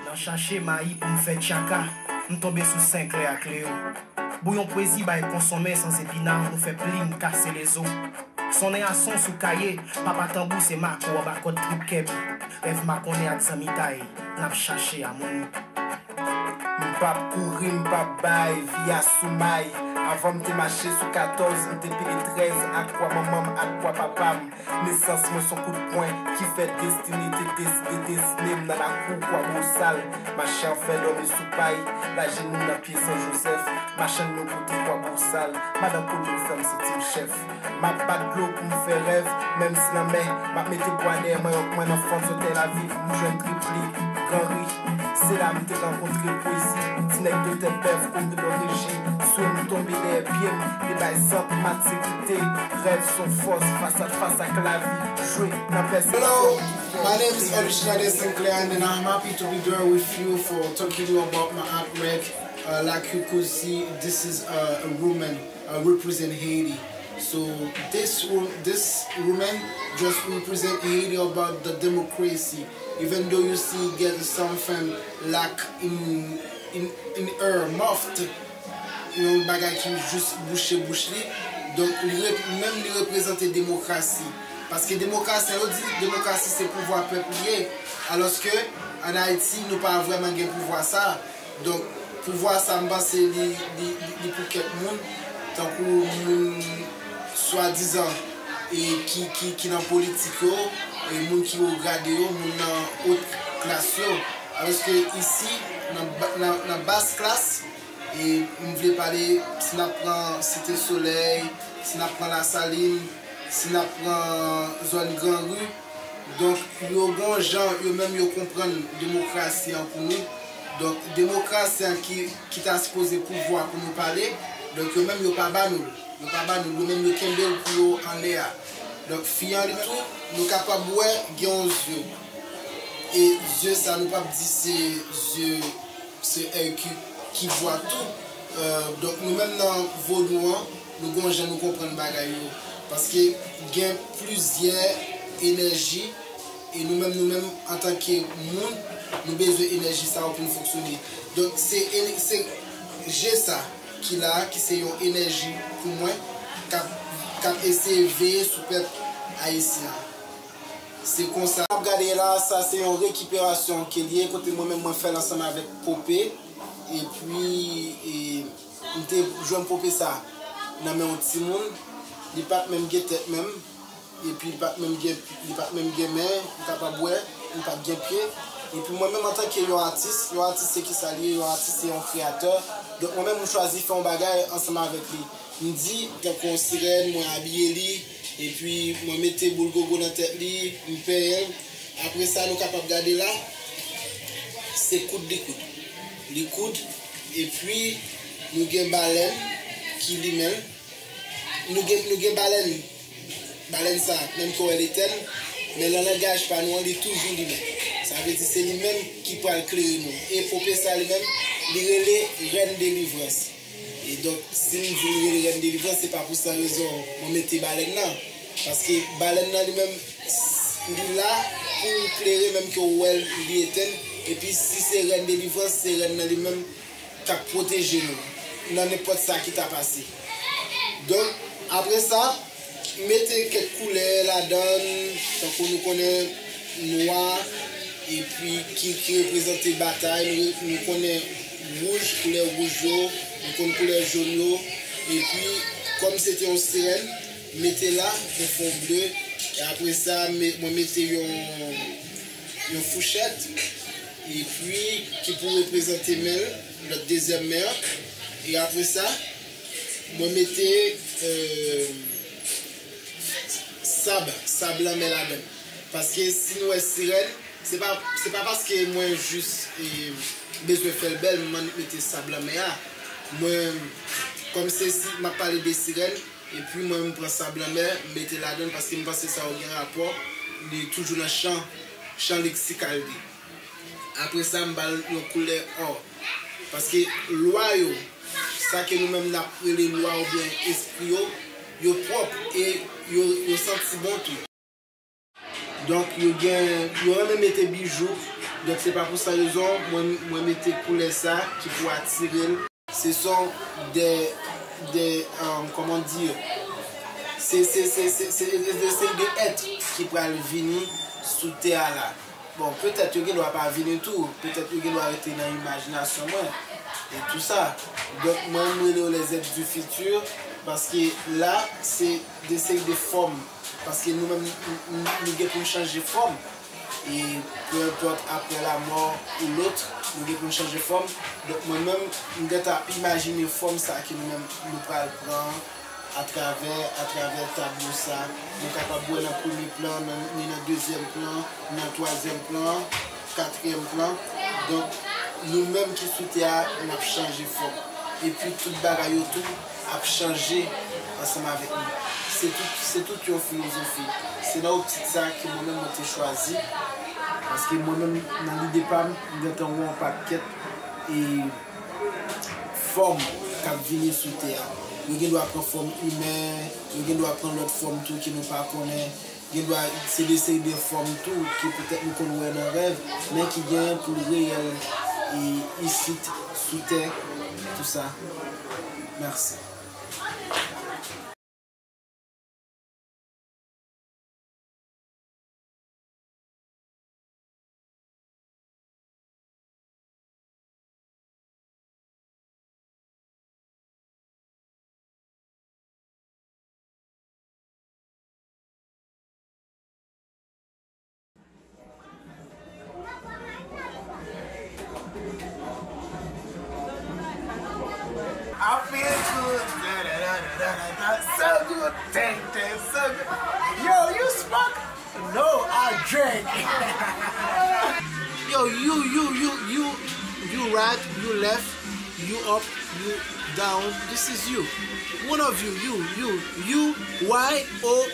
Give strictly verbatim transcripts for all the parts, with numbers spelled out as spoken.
Nan chache mayi pou m fè tchaka, m tonbe sou Senklè ak Leyo. Bouyon pwezi bay konsonmen san zepina, nou fè plim kase lezo. Sonnen a son sou kaye, papa tanbou se Mako anba kòd trip kèb. Rèv makonnen ak zanmitay, n ap chache amoni. M p ap kouri, m p ap bay, vi a sou may. Avan m te mache sou katòz, m te pile trèz ak kwa manman m ak kwa papa m. Nesans mwen s on kout pwen ki fè destine te deside dezine m nan lakou kwa Bosal. Mache an fè dòmi sou pay, laje moun nan pye San Jozèf. Machann yo pote kwa bosal, madan Kolyo fè m santi m chèf. M ap bat dlo pou m fè rèv, menm si nan mè, m ap mete bwa dèyè manyòk mwen nan fon sotèy lavi pou m jwenn tripli, gran ri. Se la m te rankontre pwezi, ti nèg Doktè Pèv, koridò reji, swe m tonbe dèyè pye m, te bay sant matirite, rèv s on fòs, fas a fas ak lavi, jwe nan pèsepsyon. Hello, my name is Alucina De Sinclair, and I'm happy to be there with you for talking to you about my art work. Uh, like you could see, this is uh, a woman uh, represent Haiti. So this wo- this woman just represent Haiti about the democracy. Even though you see get something like in in in her mouth, yon bagay ki jis bouche bouch li. Donk li rep- menm li reprezante demokrasi. Paske demokrasi, yo di demokrasi se pouvwa pèp li ye. Alòske an Ayiti nou pa vrèman gen pouvwa sa. Donk pouvwa sa m panse li, li, li, li pou kèk moun, tankou moun swadizan e ki, ki, ki nan politik yo, e moun ki wo grade yo, moun nan wot klas yo. Alòske isi, nan, ba- nan, nan bas klas, e m vle pale, si n ap pran Site Solèy, si n ap pran Lasalin, si n ap pran zòn Gran Ri, donk yo gon jan yo menm yo konprann demokrasi an pou nou. Donk demokrasi an ki, ki ta sipoze pouvwa pou nou pale, donk yo menm yo pa ba nou l. Yo pa ba nou l, yo menm yo kenbe l pou yo anlè a. Donk fi an li tou, nou kapab wè gen yon zye. E zye sa nou p ap di se zye se èy ki, ki vwa tou. Euh, donk nou menm nan vodou an, nou gon jan nou konprann bagay yo. Paske gen plizyè enèji e nou menm, nou menm antanke moun, nou bezwen enèji sa yo pou nou fonksyone. Donk se, se je sa ki la, ki se yon enèji pou mwen, k ap, k ap eseye veye sou pèp ayisyen an. Se konsa. N ap gade la, sa se yon rekiperasyon ke l ye, kote mwen menm mwen fè l ansanm avèk Pope. Epi, e, m te jwenn Pope sa nan men yon timoun. Li pa t menm gen tèt menm. Epi li pa t menm gen, li pa t menm gen men, m kapab wè, li pa t gen pye. Epi mwen menm antanke yon atis, yon atis se kisa l ye? Yon atis se yon kreyatè. Donk mwen menm m chwazi fè yon bagay ansanm avèk li. M di, tankou yon sirèn, mwen abiye li, epi mwen mete boul gogo nan tèt li, m penyen l. Apre sa, nou kapab gade la, se koud li koud. Li koud, epi nou gen balèn ki limen l. Nou gen, nou gen balèn. Balèn sa, menm ke w wè l etèn, men nan langaj pa nou an, li toujou limen. Sa vle di se li menm ki pral klere nou. E Pope sa li menm, li rele Rèn Delivrans. E donk, si m di li rele Rèn Delivrans, se pa pou san rezon mwen mete balèn nan. Paske balèn nan li menm, li la pou klere menm ke w wè l, li etèn. Epi si se Rèn Delivrans, se rèn nan li menm k ap pwoteje nou nan nenpòt sa ki ta pase. Donk, apre sa, m mete kèk koulè ladan l, tankou nou konnen nwa, epi ki, ki reprezante batay, nou, nou konnen wouj, koulè wouj yo, nou konn koulè jòn yo, epi kòm se te yon sirèn, m mete la, yon fon ble, e apre sa, me- mwen mete yon, yon fouchèt, epi ki pou reprezante men l, lòt dezyèm men an, e apre sa, mwen mete, euh, sab, sab lanmè ladan l. Paske si nou wè sirèn, se pa, se pa paske mwen jis, e, bezwen fè l bèl, m annik mete sab lanmè a. Mwen, kòm se si m ap pale de sirèn, epi mwen m pran sab lanmè, m mete ladan l paske m panse sa yo gen rapò, li toujou nan chan, chan leksikal li. Apre sa, m ba l yon koulè ò. Paske lwa yo, sa ke nou menm n ap rele lwa oubyen espri yo, yo pwòp e yo, yo santi bon tou. Donk, yo gen, yo renmen mete bijou, Donk se pa pou sa rezon mwen, mwen mete koulè sa ki pou atire l. Ce sont des, des, euh, comment dire, se, se, se, se, se, se, se de èt ki pral vini sou tè a la. Bon, petèt yo gen dwa pa vini tou, petèt yo gen dwa rete nan imajinasyon mwen, e tou sa. Donk, mwen, m rele yo les êtres du futur, paske la, se de seri de fòm, paske nou menm, n-, n-, nou gen pou n chanje fòm, e peu importe après la mort ou l'autre, nou gen pou n chanje fòm. Donk, mwen menm, m gentan ap imajine fòm sa ke nou menm, nou pral pran, atravè, atravè tablo sa, nou kapab wè nan premye plan, nan, ni nan dezyèm plan, nan twazyèm plan, katriyèm plan. Donk, nou menm ki sou tè a, n ap chanje fòm. Epi tout bagay yo tou ap chanje ansanm avèk nou. Se tout, se tout yon filozofi. Se nan optik sa ke mwen menm mwen te chwazi, paske mwen menm nan lide pa m, m gentan wè yon pakèt e fòm k ap vini sou tè a. Yo gen dwa pran fòm imen, yo gen dwa pran lòt fòm tou ke nou pa konnen. Gen dwa se de seri de fòm tou ke petèt nou konn wè nan rèv, men ki genyen pou l reyèl e isit sou tè, tou sa. Mèsi. I feel good, da, da, da, da, da, da, da, so good, thank, thank, so good. Yo, you smoke? No, I drink. Yo, you, you, you, you, you right, you left, you up, you down. This is you. One of you, you, you, you, Y O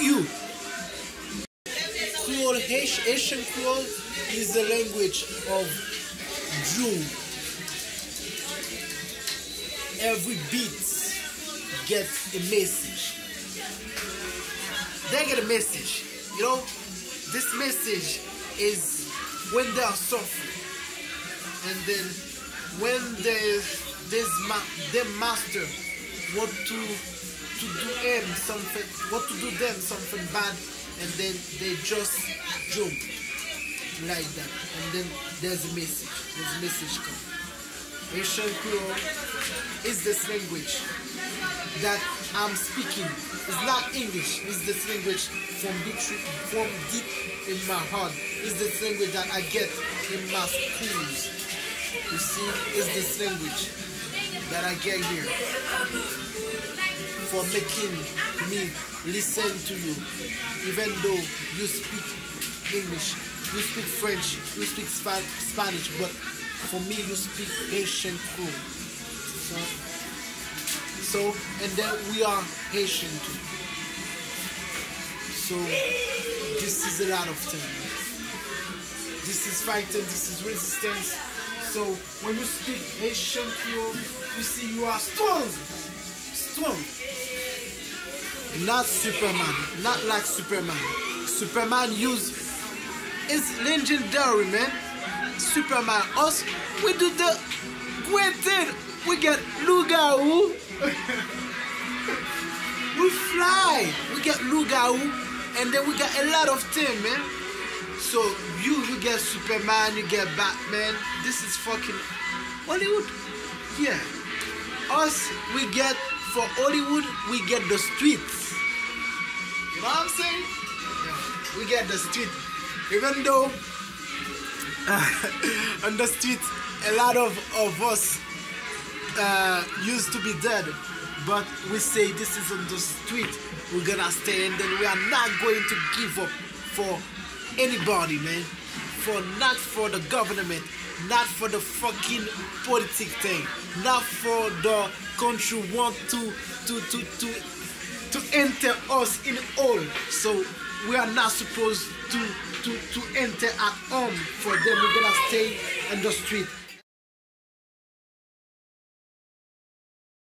U. Creole, Haitian Creole is the language of Jew. Every beat get a message. They get a message. You know, this message is when they are suffering, and then when the this ma- the master want to to do him something, want to do them something bad, and then they just jump like that, and then there's a message. There's a message come. Haitian Creole is this language that I'm speaking. It's not English. It's this language from deep, from deep in my heart. It's this language that I get in my schools. You see, it's this language that I get here for making me listen to you, even though you speak English, you speak French, you speak Spa- Spanish, but for me, you speak Haitian Creole. So, so, and then we are Haitian too. So, this is a lot of things. This is fighting, this is resistance. So, when you speak Haitian Creole, you see you are strong. Strong. Not Superman. Not like Superman. Superman use is legendary, man. Superman, us, we do the great thing. We get loup-garou. We fly. We get loup-garou. And then we got a lot of things, man. So you, you get Superman, you get Batman. This is fucking Hollywood. Yeah. Us, we get, for Hollywood, we get the streets. You know what I'm saying? Yeah. We get the street. Even though on the street, a lot of, of us uh, used to be dead, but we say this is on the street. We're gonna stay, and then we are not going to give up for anybody, man. For, not for the government, not for the fucking politic thing, not for the country want to to to to to enter us in all. So we are not supposed to to to enter at home for them. We're gonna stay in the street.